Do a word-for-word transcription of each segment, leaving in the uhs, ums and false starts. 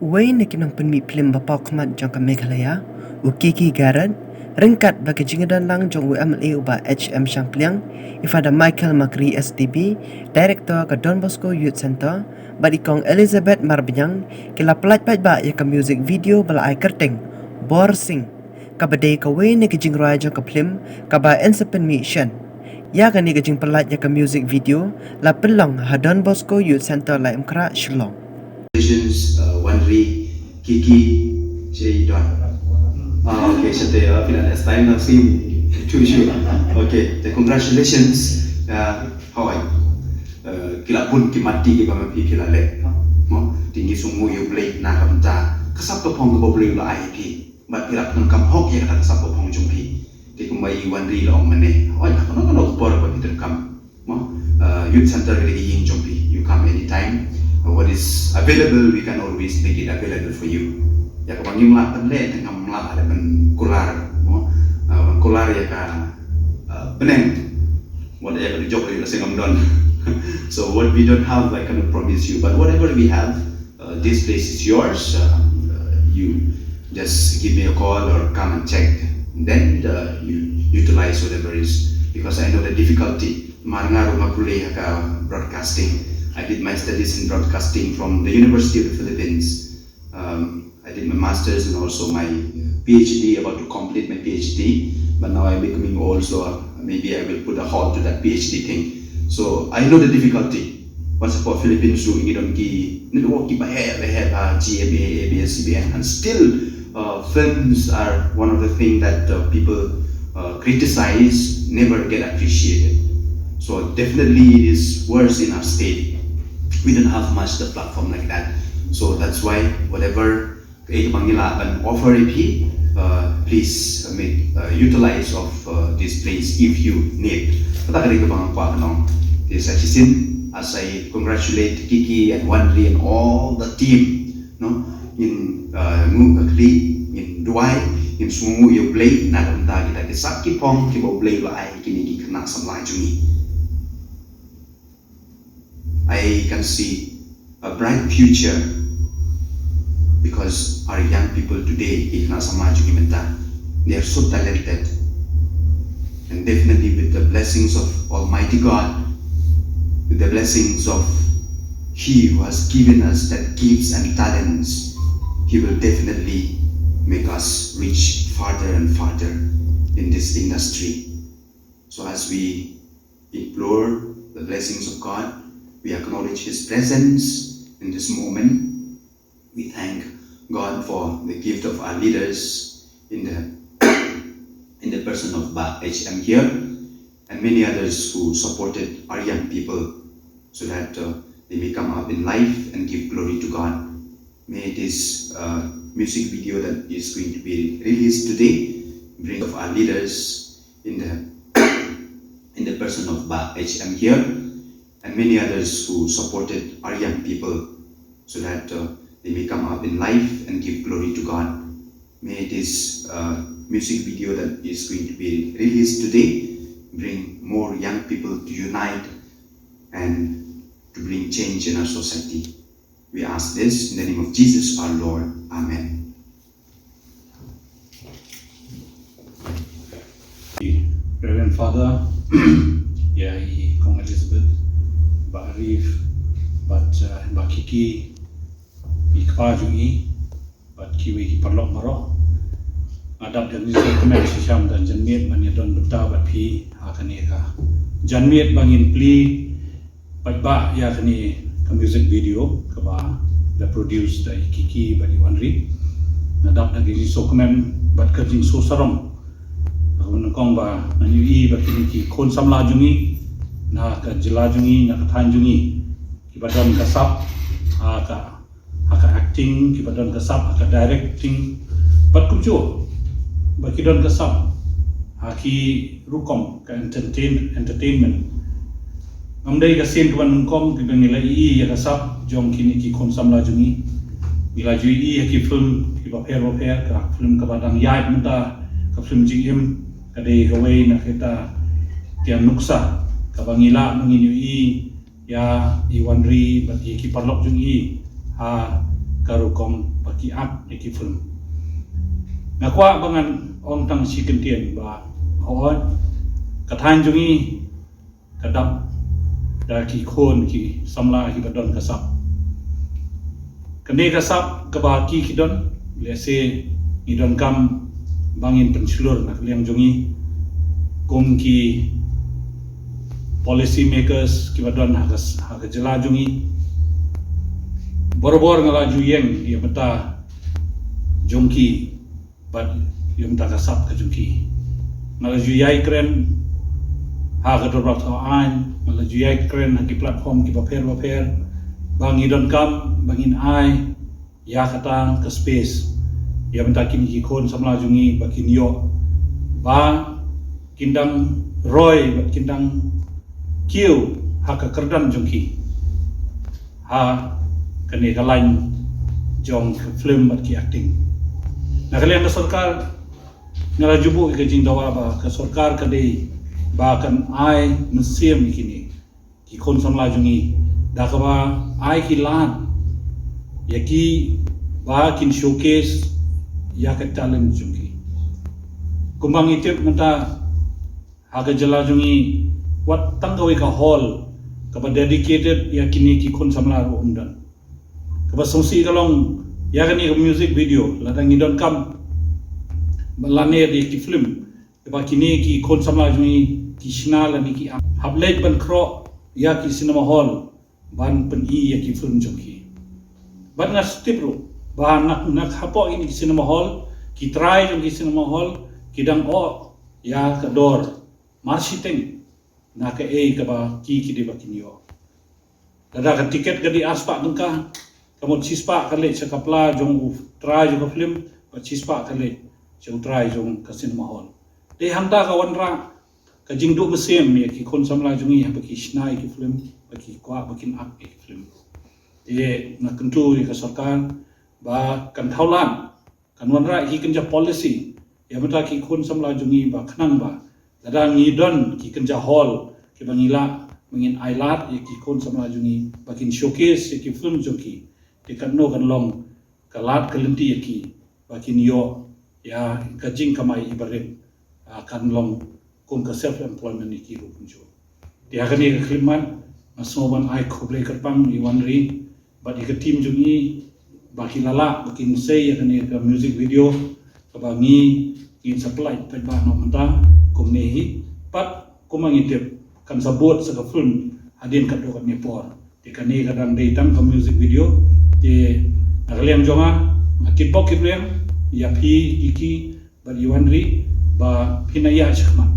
Wei na ki nongpynmih phlim ba paw khmat jong ka Meghalaya, u Kiki Garrett, ryngkat bad ka jingdon lang jong u M L A u Bah H M Shangpliang, i Father Michael Makri S D B, Director ka Don Bosco Youth Centre, bad i Kong Elizabeth Marbaniang, ki la pyllait paidbah ïa ka music video ba la ai kyrteng Bor Sing, kaba dei kawei na ki jingrwai jong ka phlim kaba yn sa pynmih shen. Ïa kane ka jingpyllait ïa ka music video la pynlong ha Don Bosco Youth Centre, Laitumkhrah, Shillong. Congratulations, uh, Wanri, Kiki, Jay, Don. Ah, okay, shate, uh, phi la next time na sim. Sure, sure. Okay, te congratulations. Uh, how are you? Uh, ki la bun ki matti kiba ma phi phi la leh. Mo, te ngi sngewnguh ïa U Blei na ka bynta ka sap ka phong kaba U Blei u la ai ïa phi. Bad phi la pyndonkam hok ïa kata ka sap ka phong jong phi. Te kumba i Wanri la ong mynne, oi, ha kano kano ka por ba phi donkam, mo, uh, Youth Centre ka dei ka ïing jong phi. You come anytime. Uh, what is available, we can always make it available for you. Ïa kaba ngim lah ban leh, te ngam lah ban kular, mo, uh, ban kular ïa ka, uh, bneng. Wat ïa ka dujok ïa ka seng ngam don. So what we don't have, I cannot promise you. But whatever we have, uh, this place is yours. Uh, uh, you just give me a call or come and check. Then, uh, you utilize whatever is, because I know the difficulty. Mar nga ruh nga pule ha ka broadcasting. I did my studies in broadcasting from the University of the Philippines. Um, I did my master's and also my, uh, P H D, about to complete my P H D. But now I'm becoming old, so, uh, maybe I will put a halt to that P H D thing. So I know the difficulty. Once upon Philippines ruh ngi don ki network kiba heh ba heh, uh, G M A, A B S, C B N, and still, uh, films are one of the thing that, uh, people, uh, criticize, never get appreciated. So definitely it is worse in our state. We don't have much the platform like that. So that's why whatever kaei kaba ngi lah ban offer ïa phi, uh, please, uh, make, uh, utilize of, uh, this place if you need. Kata ka dei kaba nga kwah ban ong. Te sa shisien, as I congratulate Kiki and Wanri and all the team, no? Ngin, uh, nguh ka khlieh, ngin duwai, ngin sngewnguh ïa U Blei na ka bynta kita ki sap ki phong kiba U Blei u la ai ïa kine ki khynnah samla jong ngi. I can see a bright future because our young people today, ki khynnah samla jong ngi mynta, they are so talented. And definitely with the blessings of Almighty God, with the blessings of He who has given us that gifts and talents, He will definitely make us reach farther and farther in this industry. So as we implore the blessings of God, we acknowledge His presence in this moment. We thank God for the gift of our leaders in the in the person of Bah H M here and many others who supported our young people so that, uh, they may come up in life and give glory to God. May this, uh, music video that is going to be released today bring of our leaders in the in the person of Bah H M here and many others who supported our young people so that, uh, they may come up in life and give glory to God. May this, uh, music video that is going to be released today bring more young people to unite and to bring change in our society. We ask this in the name of Jesus our Lord. Amen. Reverend Father, ïa i Kong Elizabeth, Bah Arif, bad, uh, Bah Kiki, i kpa jong ngi, bad kiwei ki paralok baroh. Nga dap da ka jingsngewkmen shisha da ka jingmut ban ïadon bynta bad phi ha kane ka jingmut ba ngin plie paidbah ïa kane ka music video kaba la produce da i Kiki bad i Wanri. Nga dap da ka jingsngewkmen bad ka jingsngewsarong. Nga nyngkong ba ngan ïohi ba kine ki khun samla jong ngi na ka jylla jong ngi, na ka thaiñ jong ngi, kiba don ka sap ha ka ha ka acting, kiba don ka sap ha ka directing, bad kumjuh ba ki don ka sap ha ki rukom ka entertain, entertainment. Ngam dei ka sien kaba nyngkong kaba ngi la ïohi ïa ka sap jong kine ki khun samla jong ngi. Ngi la ju ïohi ha ki film kiba pher ba pher, ka film kaba dang ïaid mynta, ka film Jingim, ka dei kawei na kita ki nuksa kaba ngi lah ba ngin ïohi ïa i Wanri bad ïa ki paralok jong i ha ka rukom ba ki ak ïa ki film. Nga kwah ba ngan ong tang shi kyntien ba hooid ka thaiñ jong ngi ka dap da ki khun ki samla kiba don ka sap. Kane ka sap kaba ki ki don, lehse ngi donkam ba ngin pynshlur na ka liang jong ngi kum ki policy makers kiba don ha ka, ha ka jylla jong ngi. Barabor nga la ju ïeng ïa ka bynta jong ki bad ïa ka bynta ka sap ka jong ki. Nga la ju ïai kren ha ka dorbar thaw aiñ, nga la ju ïai kren ha ki platform kiba pher ba pher ba ngi donkam ba ngin ai ïa kata ka space ïa ka bynta kine ki khun samla jong ngi ba kin ïoh ba kin dang roi bad kin dang kiew ha ka kyrdan jong ki ha kane ka lain jong ka film bad ki acting. Na ka liang ka sorkar, nga la ju buh ïa ka jingdawa ba ka sorkar ka dei ba kan ai mynsiem ïa kine ki khun samla jong ngi da kaba ai ki lad ïa ki ba kin showcase ïa ka talent jong ki. Kumba ngi tip mynta ha ka jylla jong ngi wat tang kawei ka hall kaba dedicated ïa kine ki khun samla ruh ym don. Kaba sngewsih ka long ïa kane ka music video, lada ngi donkam ba lane ïa ki film kaba kine ki khun samla jong ngi ki shna lane ki hap leit ban khroh ïa ki cinema hall ban pyni ïa ki film jong ki. Bad nga tip ruh ba na, na hapoh kine ki cinema hall, ki trai jong ki cinema hall ki dang ong ïa ka dor mar shiteng na kaei kaba ki ki dei ba kin ïoh. Lada ka tiket ka dei arspah tyngka, ka mut shispah ka leit sha ka pla jong u trai jong ka film, bad shispah ka leit sha u trai jong ka cinema hall. Dei hangta ka wanrah ka jingduh mynsiem ïa ki khun samla jong ngi haba ki shna ïa ki film, ba ki kwah ba kin ak ïa ki film. Te nga kyntu ïa ka sorkar ba kan thaw lad, kan wanrah ïa ki kynja policy ïa ka bynta ki khun samla jong ngi ba khnang ba lada ngi don ki kynja hall kiba ngi lah ba ngin ai lad ïa ki khun samla jong ngi ba kin showcase ïa ki film jong ki, te katno kan long ka lad ka lynti ïa ki ba kin ïoh ïa ka jingkamai iba rit, ah, kan long kum ka self employment ïa ki ruh kumjuh. Te ha kane ka khyllipmat nga sngew ban ai khublei kyrpang ïa u Wanri bad ïa ka team jong ngi ba ki la lah ba kin sei ïa kane ka music video kaba ngi ngin sa pynlait paidbah noh mynta kumne hi. Bad kumba ngi tip kan sa bud sa ka film hadien katto katne por. Te kane ka dang dei tang ka music video. Te na ka liang jong nga nga kitbok kitrwiang ïa phi Kiki bad ïa u Wanri ba phin ïaid shakhmat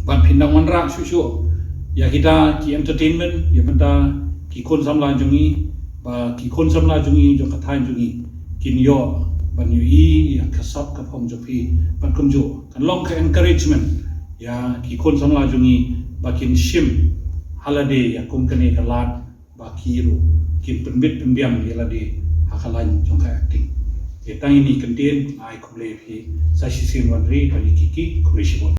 bad phin dang wanrah shuh shuh ïa kita ki entertainment ïa bynta ki khun samla jong ngi, ba ki khun samla jong ngi jong ka thaiñ jong ngi kin ïoh ban ïohi ïa ka sap ka phong jong phi. Bad kumjuh kan long ka encouragement ïa ki khun samla jong ngi ba kin shim ha lade ïa kum kane ka lad ba ki ruh kin pynbit pynbiang ïa lade ha ka lain jong ka acting. Te tang ine i kyntien, nga ai khublei ïa phi sa shisien Wanri bad ïa Kiki, khublei shibun.